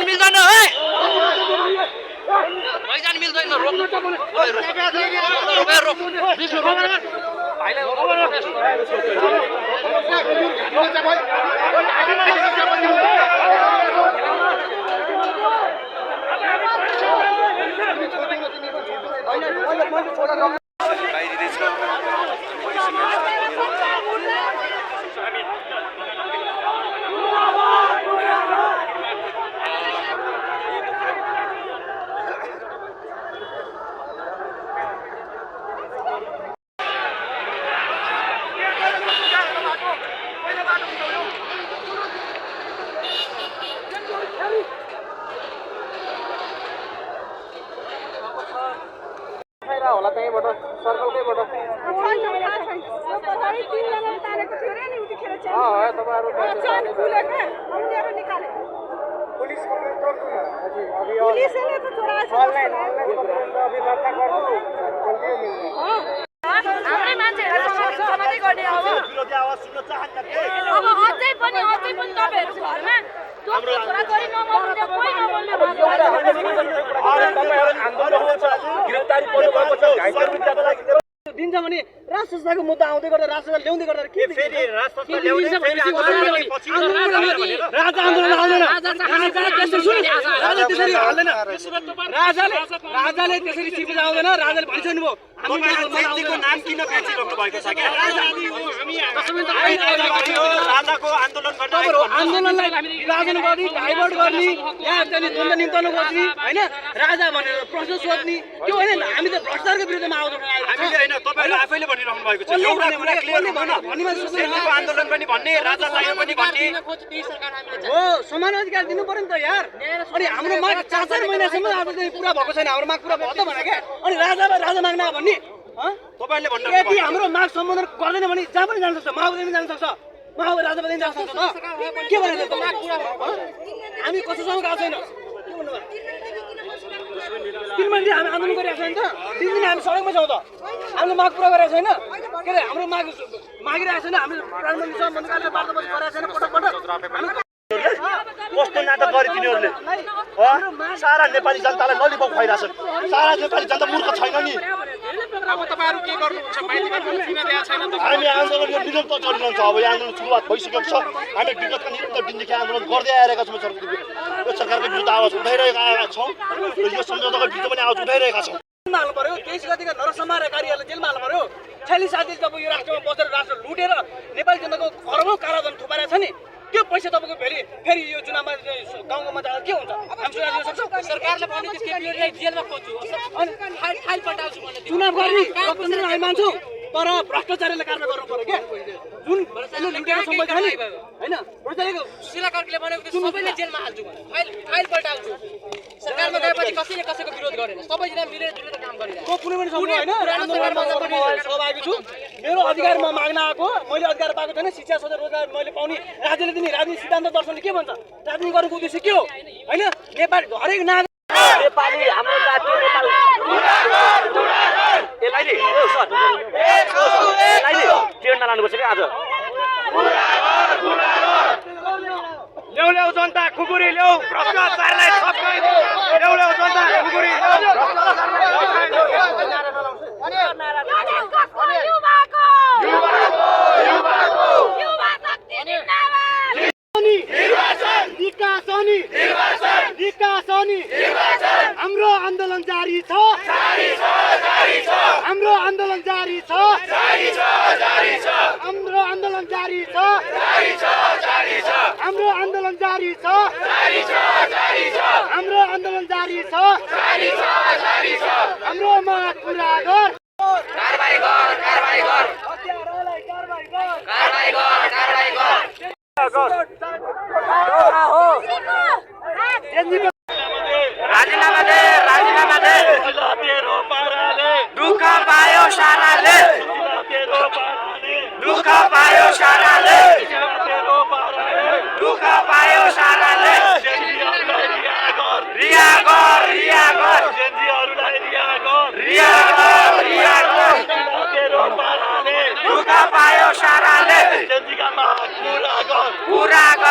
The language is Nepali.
मिल्दैन है मैदान मिल्दैन रोक्नु होला त्यहीबाट सर्कलकैबाट दिन्छ भने राष्ट्रको मुद्दा आउँदै गर्दा राष्ट्र ल्याउँदै गर्दा के फेरि राजा आन्दोलन आउँदैन राजा त्यसरी हाल्दैन राजाले त्यसरी चिप्लेर आउँदैन राजाले भनिसक्नु भयो व्यक्तिको नाम किन बेचिराख्नु भएको छ क्या राजाको आन्दोलन गर्ने आन्दोलनलाई विभाजन गर्ने डाइभर्ट गर्ने यहाँ चाहिँ द्वन्द्व निम्ताउनु खोज्ने हैन राजा भनेर प्रश्न सोध्ने त्यो हैन हामी त भ्रष्टाचारको विरुद्धमा आउँछौँ हामीले हैन तपाईहरुले आफैले भनिराख्नु भएको छ एउटा कुरा क्लियर हुन भन्नेमा आन्दोलन पनि भन्ने राजा चाहियो पनि भन्ने हो समान अधिकार दिनु पर्यो नि त यार अनि हाम्रो माग 4-4 महिनासम्म आज चाहिँ पूरा भएको छैन हाम्रो माग पूरा भयो त भने के अनि राजा माग्न भन्ने तपाईहरुले भन्नु यदि हाम्रो माग सम्बोधन गर्दैन भने जहाँ पनि जान सक्छ महाबोधि पनि जान सक्छ महाबोधि राजा पनि जान सक्छ के भनेर त माग पूरा हामी कसैसँग गएको छैन के भन्नु भयो 3 महिना हामी आन्दोलन गरिरहेको छैन त 3 दिन हामी सडकमा छौँ त हामीले माग पूरा गरेको छैन के अरे हाम्रो माग मागिरहेको छैन हामीले प्रधानमन्त्रीसँग मन्त्रीले वार्ता गरेको छैन पटक कस्तो नाटक गरे तिनीहरूले सारा नेपाली जनतालाई ललिपप खुवाइरहेछन् सारा नेपाली जनता मूर्ख छैन नि अब तपाईहरु के गर्नुहुन्छ माइतीमा पनि सुना दिएको छैन त हामी आन्दोलन निरन्तर गरिरहन्छ अब यो आन्दोलन सुरुवात भइसकेको छ हामी विगतका निरन्तर दिनदेखि आन्दोलन गर्दै आइरहेका छौँ सरकारको विरुद्ध आवाज उठाइरहेका छौँ र यो सम्झौताको विरुद्ध पनि आवाज उठाइरहेका छौँ जेलमा हाल्नु पर्यो 23 गतिका नरसंहारकारीहरूलाई जेलमा हाल्नु पर्यो 46 साल जब यो राष्ट्रमा बसेर राष्ट्र लुटेर नेपाली जनताको खरबौं काराधन थुपारेको छ नि त्यो पैसा तपाईको फेरि यो चुनावमा गाउँमा जाँदा के हुन्छ हामी चुनाव दिन सक्छौँ सरकारले भने त्यो केपीओलाई जेलमा खोज्छु अनि फाइल पठाउँछु भन्ने चुनाव गर्ने लोकतन्त्र हामी मान्छौँ तर भ्रष्टाचारले कारबाही गर्नु पर्यो के जुन लुटेको सम्पत्ति छ नि हैन भ्रष्टाचारको सुशीला कार्कीले भनेको त्यो सबैले जेलमा हाल्छु भने फाइल पठाउँछु सरकारमा गएपछि कसैले कसैको विरोध गरेन सबैजना मिलेर जुलेर काम गरिरहेको म कुनै पनि सम्म हैन आन्दोलनमा सहभागी छु मेरो अधिकार म माग्न आएको मैले अधिकार पाएको छैन शिक्षा सोधेर रोजगार मैले पाउने राज्यले दिने राजनीति सिद्धान्त दर्शनले के भन्छ राजनीति गर्नुको उद्देश्य के हो हैन नेपाली हरेक नागरिक नेपाली हाम्रो जातीय नेपाल यसलाई नि सर यसलाई नि ट्रेनमा लानुपर्छ के आज ल्याउ जनता खुकुरी ल्याउ भ्रष्टाचारलाई सबै ल्याउ जनता खुकुरी हाम्रो आन्दोलन जारी छ हाम्रो आन्दोलन जारी छ हाम्रो आन्दोलन जारी छ हाम्रो आन्दोलन जारी छ हाम्रो आन्दोलन जारी छ हाम्रो माग पूरा गर कारबाही गर हत्यारालाई कारबाही गर राजीनामा दे दुःख पायो साराले दुःख पायो साराले रिया गर दुःख पायो साराले पूरा गर